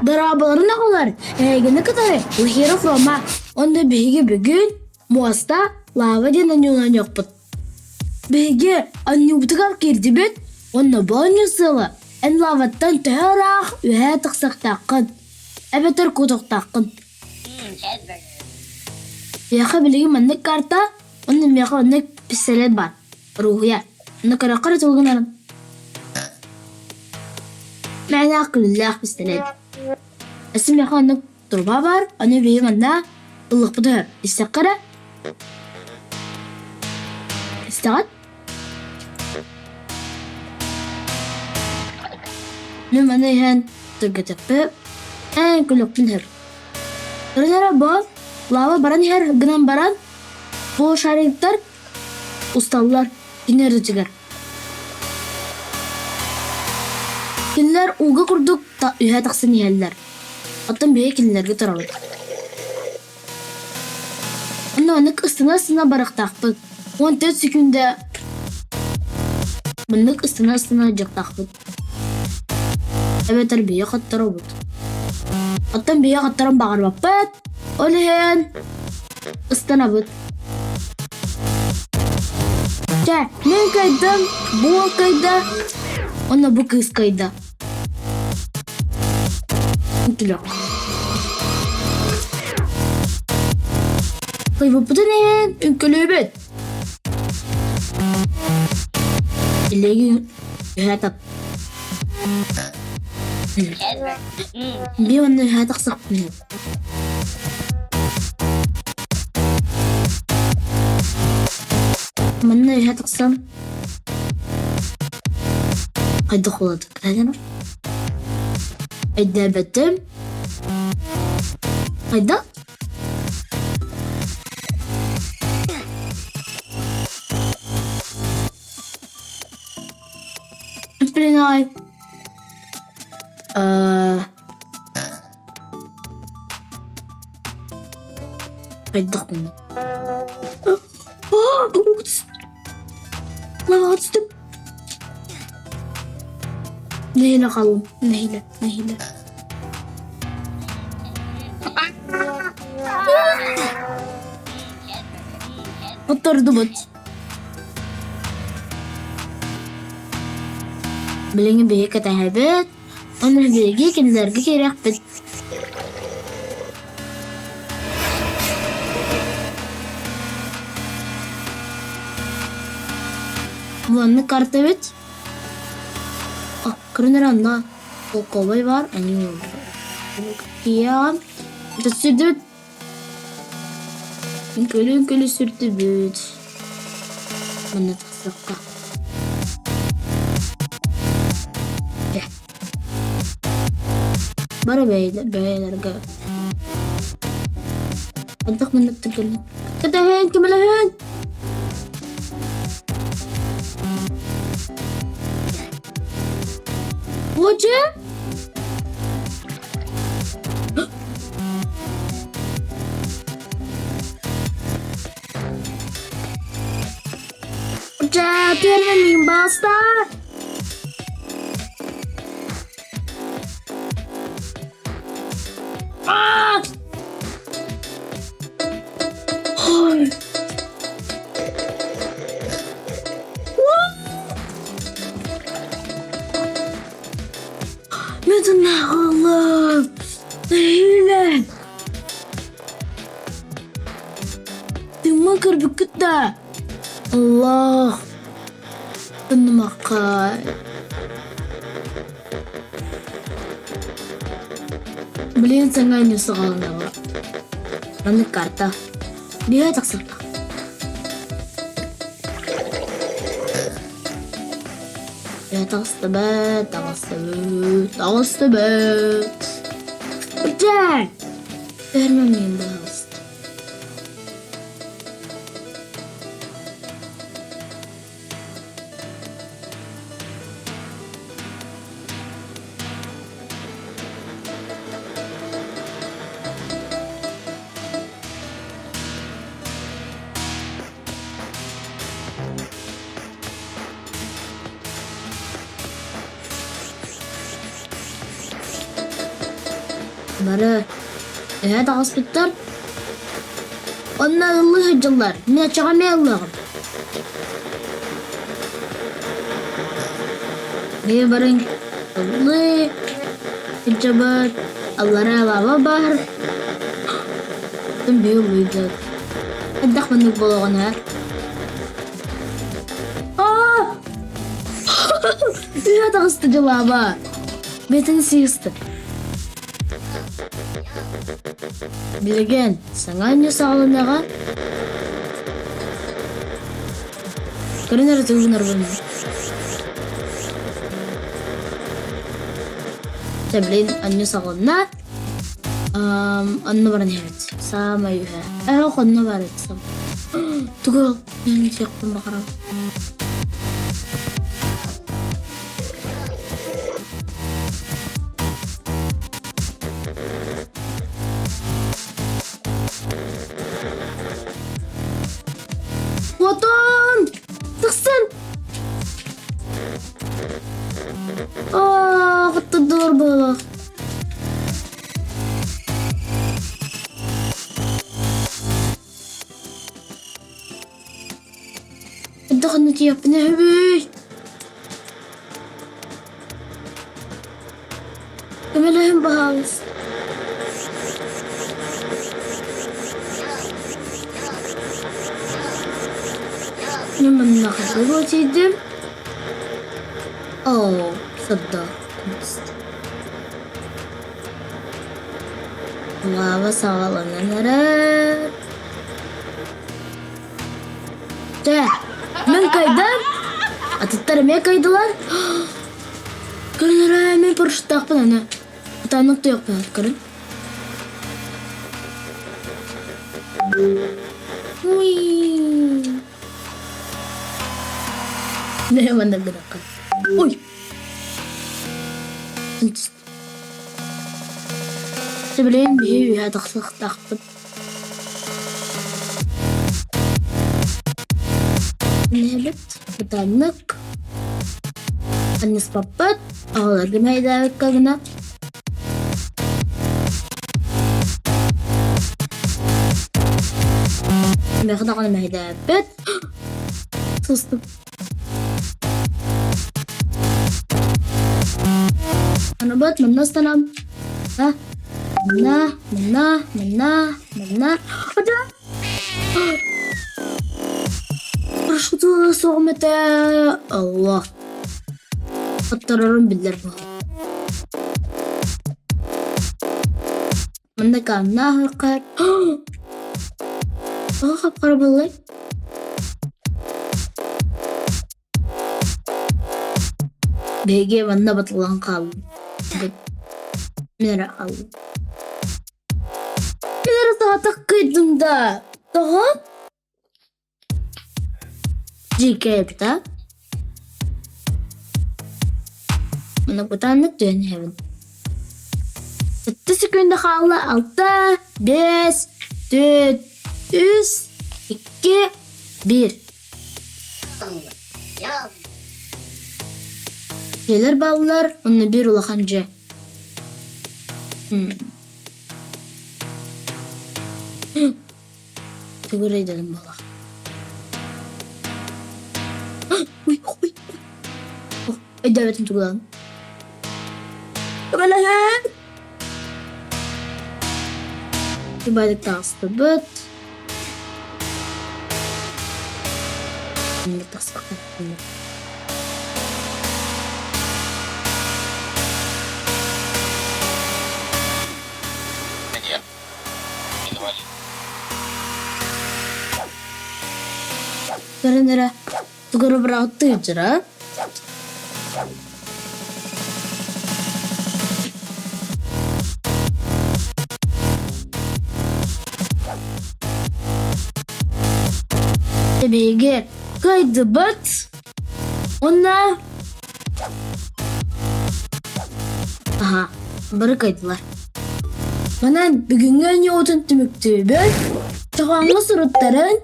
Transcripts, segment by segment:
Дорооболорун оҕолор, эһигини кытары Лахиров Рома уонна биһиги бүгүн муоста лава диэн оонньуохпут. Биһиги оонньуубутугар киирдибит уонна бу оонньуу сыала эн лаваттан төһө ыраах үөһээ тахсыахтааххын эбэтэр куотуохтааххын. Миэхэ билигин маннык карта уонна миэхэ оннук пистолет баар, уруһуйа. Онно көрөххө эрэ тугу гынарым. Мээнээх күлүүлээх пистолет. Өссө миэхэ оннук труба баар, ону биһиги манна ыллахпыт үһү. Истэххэ эрэ. Истэҕит? Мин маны иһэн түргэтэппит, эн күлүкпүн иһэр. Көрөн эрэ бу, лава баран иһэр гынан баран, бу шариктар усталлар кини өрүтүгэр. Кинилэр ууга курдук үһэ тахсан иһэллэр. Оттон биһиги кинилэргэ турабыт. Онно маннык ыстана-ыстана барыахтаахпыт. 14 секүндэ маннык ыстана-ыстана дьыктаахпыт. Эбэтэр биһиги хотторобут. Оттон биһиги хотторон баҕарбаппыт. Ол иһин ыстанабыт. Чэ, мин кыайдым, бу уол кыайда, уонна бу кыыс кыайда. Күлүк. Кыйбыппытын иһин үҥкүлүүбүт. Илиги үһэ тап. Би онно үһэ тахсахпын. Манна үһэ тахсан хайдах буолар Өйдөөбөтүм. Хайдах? Блин, ай. Хайдах Лаваҕа түстүм. Нэһиилэ хааллым. Нэһиилэ, нэһиилэ. Оттордубут. Билигин биһиги кэтэһэбит. Уонна биһиги кинилэргэ киириэхпит. Маннык карта эбит. Көрөн эрэ онно полковой баар, они Киэҕэ сүрдүбүт. Үҥкүлү-үҥкүлү сүрдүбүт. Манна тахсыахха. Бары бэйэлэргэ Хайдах маннык түргэнник Кэтэһэн, көмөлөһөн! Боже! Дьэ, түөрмэ баста! Аа! Ой! Медунна хааллым! Нэһиилэ! Тыммын көрбүккүт да? Аллах! Тыннымакка. Блин, саҥа не саҕаланаҕа. Маннык карта. Биһэ тахсарга. Таҕыстыбыт, таҕыстыбыт, таҕыстыбыт. Дьэ! Өрмөммүн баҕаста. Бары өһө таҕыспыттар. Онно ыллыы сылдьаллар. Мин оччоҕо эмиэ ыллыаҕым. Биһи бары ыллыы сылдьабыт. Аллараа лава баар. Оттон биһи ыллыыбыт. Хайдах маннык буолуоҕун ээ? Аа! Сыыһа таҕыста дьылааба. Бэтин сыыста. Билигин саҥа анньыы саҕаланыаҕа. Көрөн эрэ тыынарбын. Дьэ билигин анньыы саҕаланна. Онно баран иһэбит. Саамай үһэ. Ээ хонно бар этсам. Тугу мен сиэхпин баҕарабын. Хотон! Тахсан! Аа, хоттордулар быһыылаах. Хайдах онно тиийиэхпинэ үһүбүй? Көмөлөһүн баһаалыста. Мин манна хасыга тиийдим. Оо, сырдык. Лава саҕаланан эрэр. Чэ, мин кыайдым. Атыттар эмиэ кыайдылар. Көрүн эрэ, мин парашюттаахпын аны. Атааннык туйахпын көрүн. Уй. Не манна гынакка. Ой. Сөбүлээн биһи үөһэ тахсыахтаахпыт. Нэһилик бытаннык анньыспаппыт, аҕаларга мэһэйдээбиккэ гына Миэхэ даҕаны мэһэйдээбиппит. Сыстым. Анабыт манна ыстанам. На, на, на, на, на. Ада! Парашюту суоҕум этэ. Аллах. Отторорум биллэр буолла. Манна кааннаах Тоҕо хап-хара буоллай? Биһиги манна батыллан хааллыбыт. Мин эрэ хааллым. Мин эрэ саатах кыйдым да. Тоҕо? Дьиикэй эбит аа? Манна бытааннык түһэн иһэбин. Сэттэ секунда хаалла алта, биэс, түөрт, үс, икки, биир. Дьиэлэр бааллар, онно биир улахан дьиэ. Тугу эрэйдэрим буолла? Ой, ой, ой. Өйдөөбөтүм тугулаан. Көмөлөһөн! Убайдык таҕыстыбыт. Тахсыбакка. Көрөн эрэ, тугу эрэ быраҕыттыы сылдьара. Биһиги кыайдыбыт уонна Аһа, бары кыайдылар. Манан бүгүҥҥү оонньуубутун түмүктүүбүт. Чохооҥҥо суруттарын,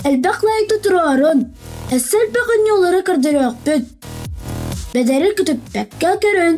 элбэх лайкта туруорун, өссө элбэх оонньуулары көрдөрүөхпүт. Бэдэри көтүппэккэ көрүн.